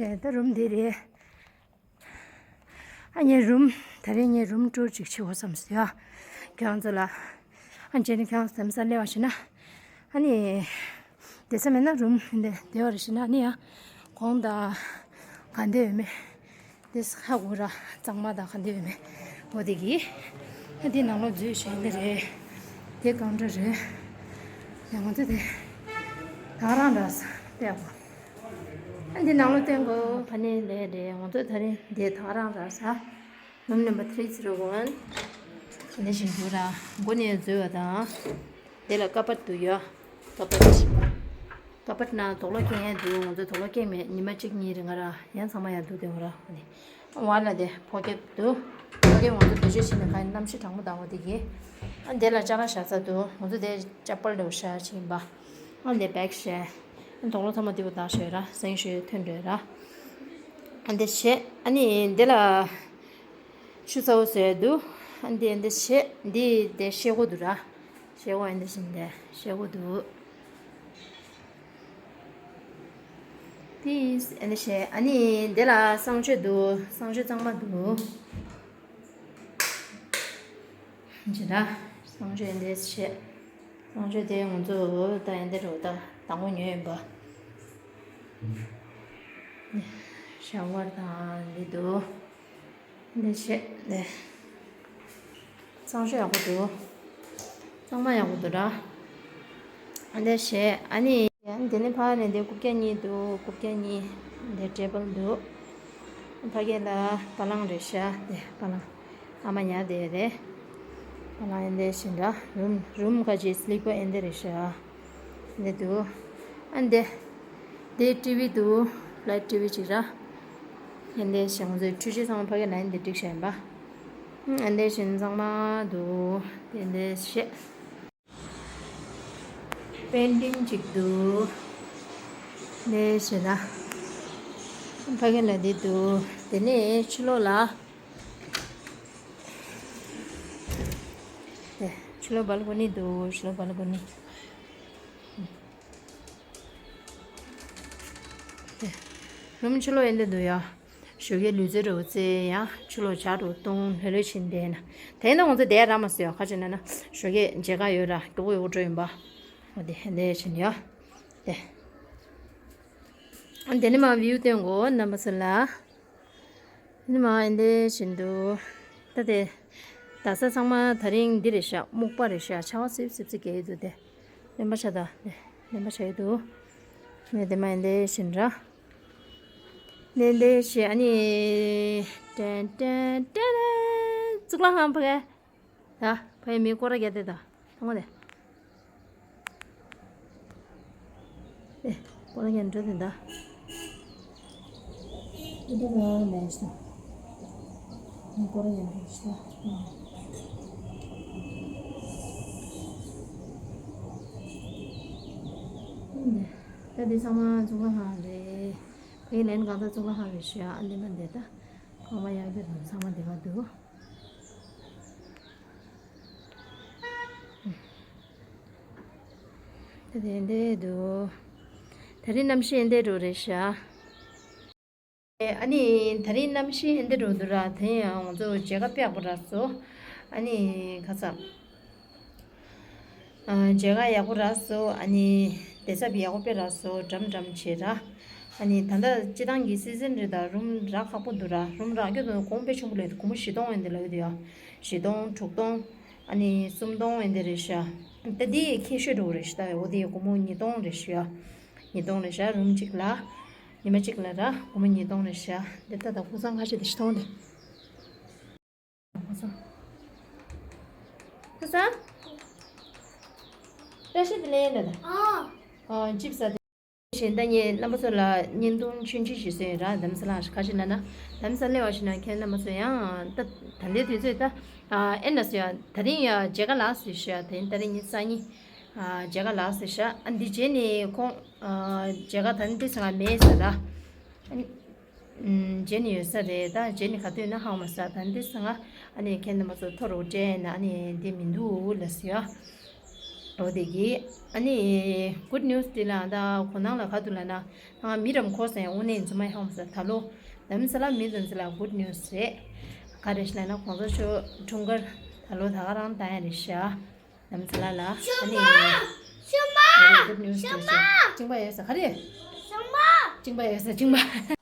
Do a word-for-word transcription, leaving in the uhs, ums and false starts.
ད་རུམ་འདི་རེད། ཨ་ངས་རུམ་ད་རེས་ངས་རུམ་ཊུར་ཅིག་བྱེད་དགོས་བསམ་སོང་ཡ། ཁྱེད་རང་ཚོ་ལ། ཨ་རྗེས་ནས་ཁྱེད་རང་ཚོ་དེང་སང་སླེབས་པ་ཞིག་ན། ཨ་ནི། བསྡད་ས་མེད་ན་རུམ་འདི་བསྡད་པ་རེད་ཞིག་ན་ཨ་ནི་ཡ། གོང་དང་། ག་འདྲ་ཡོད་མེད། འདི་ཧ་གོ་ར་གཙང་མ་དང་ག་འདྲ་ཡོད་མེད། འོ་དེ་གི། ཨ་འདི་ནང་ལོགས་འཛུལ་བྱས་འདི་རེད། དེ་ཀའུན་ཊར་རེད། ཡང་ང་ཚོ་དེ། ད་རང་འདྲ་ས་བལྟས་གོ། ཨ་འདི་ནང་ལོགས་བསྟན་གོ། ཕ་ནས་ལས་རེད། ང་ཚོ་ད་རིང་འདི་ད་རང་འདྲ་ས། རུམ་ནམ་བར་ཐི་རི་ཛི་རོ་ཝན། འདི་བཞིན་འདུག་ར། མགོ་ནས་འཛུལ་བ་དང་། འདི་ལ་ཀ་པར་འདུག་ཡ། ཀ་པར། ཀ་པར་ནང་དུག་ལོག་སྐྱེལ་ཡ་འདུག་ང་ཚོ་དུག་ལོག་སྐྱེལ་མེད། ཉི་མ་གཅིག་གཉིས་རིང་ང་ར་ཡང་ཚང་མ་ཡར་འདུག་དེ་ང་ར་ཨ་ནི། བར་ལ་དེ་ཕོ་ཁེབ་འདུག་ཕོ་ཁེབ་ང་ཚོ་བེད་སྤྱོད་བྱེད་ནས་གང་གནམ་གཤིས་གྲང་མོ་དང་འོ་དེ་གི། ཨ་འདི་ལ་ཅ་ལག་བཞག་ས་འདུག་ང་ཚོ་དེ་ཅ་པལ་འདྲ་བོ་བཞག་ཅིག་ཡིན་པ། ཨ་འདི་བེག་བཞག་དུག་ལོག་ཚང་མ་དེ་བོ་དག་བཞག་ཡོད་ར། སེང་ཤོས་ཐོན་འགྲོ་ཡོད་ར། ཨ་འདི་བཞག་ཨ་ནི་འདི་ལ། ཆུ་ཚ་བོ་བཟོས་འདུག་ཨ་འདི་འདི་བྱས་འདི་དེ་ཤེལ་སྒོ་འདུག་ར། ཤེལ་སྒོ་ཨ་འདི་བཞིན་དེ་ཤེལ་སྒོ་འདུག་དེ་ཨ་འདི་བྱས་ཨ་ནི་འདི་ལ་གསང་སྤྱོད་འདུག་གསང་སྤྱོད་གཙང་མ་འདུག་ཇི་འདྲ། གསང་སྤྱོད་ཨ་འདི་བྱས། གསང་སྤྱོད་དེ་ང་ཚོ་ད་ཨ་འདི་རུ་ད་དང་པོ་ཉོས་ཡིན་པ། ཤ་ཝར་དང་འདི་འདུག་འདི་བྱས་ནས། གཙང་ཤོས་ཡག་པོ་འདུག་གཙང་མ་ཡག་པོ་འདུག་ར། ཨ་འདི་བྱས་ཨ་ནི། འདི་ནི་ཕ་ནས་འདི་རྐུབ་བཀྱག་གཉིས་འདུག་རྐུབ་བཀྱག་གཉིས། འདི་ཊེ་བལ་འདུག་ཕ་གི་ལ་བ་ལང་རེད་ཤག་འདི་བ་ལང་། ཨ་མ་ཉལ་བསྡད་རེད། བ་ལང་ཨ་འདི་བྱས་འདྲ་རུམ་རུམ་ཁ་ཅིག་སི་ལི་པར་ཨ་འདི་རེད་ཤག་འདི་འདུག་ཨ་འདི། འདི་ཊི་བི་འདུག་ལའེཊ་ཊི་བི་ཅིག་ར། ཨ་འདི་བྱས་ང་ཚོའི་འཕྲུལ་ཆས་ཚང་མ་ཕ་གི་ལ་ཨ་འདི་སྒྲིག་བཞག་ཡིན་པ། ཨ་འདི་བྱས་ཚང་མ་འདུག་དེ་འདི་བྱས། པེན་ཊིང་ཅིག་འདུག་འདི་བྱས་ན། ཕ་གི་ལ་འདི་འདུག་དེ་ནས་ཕྱི་ལོགས་ལ། དེ་ཕྱི་ལོགས་བལ་ཀོ་ནི་འདུག་ཕྱི་ལོགས་བལ་ཀོ་ནི། དེ་རུམ་ཕྱི་ལོགས་ཨེ་འདི་འདུག་ཡ། ཞོགས་ཀས་ལུས་རྩལ་འདྲ་བོ་རྩེ་ཡ། ཕྱི་ལོགས་ཇ་འདྲ་བོ་བཏུང་ལྷོད་ལྷོད་བྱས་བསྡད་ན། དེ་ཡིན་ན་ང་ཚོ་བསྡད་རག་མ་སོང་ཡ། ག་ཅི་ན་ན་ཞོགས་ཀས་མཇལ་ཁ་ཡོད་ར། མགྱོགས་པོ་ཡོད་འགྲོ་ཡིན་པ། འོ་དེ་ཨེ་འདི་བྱས་ན་ཡ། དེ། དེ་ནས་མར་བིའུ་སྟོན་གོ་རྣམ་པ་ཚོ་ལ། ཨ་ནི་མ་ཨེ་འདི་བཞིན་དུ། ད་དེ། རྡ་ས་ཚང་མ་ད་རིང་འདི་རེད་ཤག་སྨུག་པ་རེད་ཤག་ཆར་པ་སིབ་སིབ་སིབ་རྒྱག་གི་འདུག་དེ། རློན་པ་ཤ་ད། དེ། རློན་པ་ཤ་ཡི་འདུག་ཨ་ནི་དེ་མ་ཨེ་འདི་བཞིན་ར། ཨེ་འདི་བཞིན་ཨ་ནི། ཏན་ཏན་ཏན་ཏན། གཙུག་ལག་ཁང་ཕ་གི། ད་ཕ་ཡི་མི་སྐོར་ར་རྒྱག་དེ་ད། ཐང་གོ་དེ། ཨེ། སྐོར་ར་རྒྱག་འགྲོ་དེ་ད། ཨེ་འདི་ག་ལས་ཤི་ད། མི་སྐོར་ར་རྒྱག་འགྲོ་ཤི་ད། ཨེ་འདི། ད་འདི་ཚང་མ་གཙུག་ལག་ཁང་རེད། ཕ་གི་ལན་གང་ད་གཙུག་ལག་ཁང་རེད་ཤི་ཨ་འདི་མ་འདི་ད། ཁང་པ་ཡག་པོ་འདུག་ཚང་མ་བདེ་བ་འདུག་ད་དེ་འདྲ་འདུག་ད་རིང་གནམ་གཤིས་འདི་འདྲ་རེད་ཤག་ཨ་ནི་ད་རིང་གནམ་གཤིས་འདི་འདྲ་འདུག་ར། དེ་ཡང་ང་ཚོ་མཇལ་ཁ་དཔེ་ཡག་པོ་རག་སོང་། ཨ་ནི་ཁ་ཚ། ཨ། མཇལ་ཁ་ཡག་པོ་རག་སོང་། ཨ་ནི་བསྡད་ས་ཡག་པོ་དཔེ་རག་སོང་། འགྲམ་འགྲམ་བྱས་ར། ཨ་ནི་ད་ལྟ་སྤྱིར་བཏང་གི་སི་ཛན་རེད་ད། རུམ་རག་ཁག་པོ་འདུག་ར། རུམ་རག་རྒྱུ་དང་གོང་དཔེ་ཆེན་པོ་ལས་སྒོར་མོ་བཞི་སྟོང་ཡན་དེ་ལ་ཡོད་དེ་ཡ། བཞི་སྟོང་དྲུག་སྟོང་། ཨ་ནི་སུམ་སྟོང་ཡན་དེ་རེད་ཤག་ད་འདི་ཁྱད་ཤོས་འདྲ་བོ་རེད་ཤག་ད་འོ་དེ་སྒོར་མོ་ཉིས་སྟོང་རེད་ཤག་ཉིས་སྟོང་རེད་ཤག་རུམ་གཅིག་ལ། ཉི་མ་གཅིག་ལ་ར་སྒོར་མོ་ཉིས་སྟོང་རེད་ཤག་འདི་ལྟ་ད་ཁོ་ཚང་ཁ་ཤས་དེ་བཞི་སྟོང་དེ། ཁོ་ཚང་། ཁོ་ཚང་། བཀྲ་ཤིས་བདེ་ལེགས་ཡིན་ད། ཨ། ཨ། ཅིབ་ས་དེ། གཞན་ད་ངས་རྣམ་པ་ཚོ་ལ་བརྙན་ཐུང་ཆུང་ཆུང་ཞིག་བཟོས་ཡོད་ར། དྷ་རམ་ས་ལ་ཁ་ཤས་ན་ན། དྷ་རམ་ས་ལ་སླེབས་པ་ཞིག་ན་ཁྱེད་རྣམ་པ་ཚོ་ཡང་ད་ད་ལྟའི་དུས་ཚོད་ད། ཨ། ཨེ་ན་སུ་ཡ། ད་རིང་ཡ་མཇལ་ཁ་ལགས་སུ་ཤ། ད་རིང་ད་རིང་ཉིན་སང་ཉིན། ཨ། མཇལ་ཁ་ལགས་སུ་ཤ། ཨ། འདི་རྗེས་ནས་ཁོང་། ཨ། མཇལ་ཁ་ད་འདི་ཚང་མ་མེད་ཟེར་ད། ཨ། ཨུམ། རྗེས་ནས་ཡོད་ས་རེད་ད། རྗེས་ནས་ག་དུས་ན་ཧང་མ་ས་ད་འདི་ཚང་མ། ཨ་ནི་ཁྱེད་རྣམ་པ་ཚོ་ཐོ་རུ་སྤྲད་ན་ཨ་ནི་འདི་མི་འདུག་ལ་ཟེར་ཡ། འོ་དེ་གི་ཨ་ནི་good news དེ་ལ་ད་གོ་ནང་ལ་ག་དུ་ལ་ན་ང་མི་རམ་ཁོ་སེ་འོ་ནས་འཛུམ་མ་ཧོམ་ས་ད་ལོ་ལམ་ས་ལ་མི་འཛུམ་ས་ལ་good news རེད། ག་རེ་ཤི་ལ་ན་གོང་ས་ཤོ་འཁྲུངས་སྐར་ད་ལོ་ད་ག་རང་ད་ཡ་རེ་ཤ་ལམ་ས་ལ་ལ་ཨ་ནི་ཤོ་མ་good news ཤོ་མ་ཅིང་པ་ཡོད་ས་ག་རེ་ཤོ་མ་ཅིང་པ་ཡོད་ས་ཅིང་པ།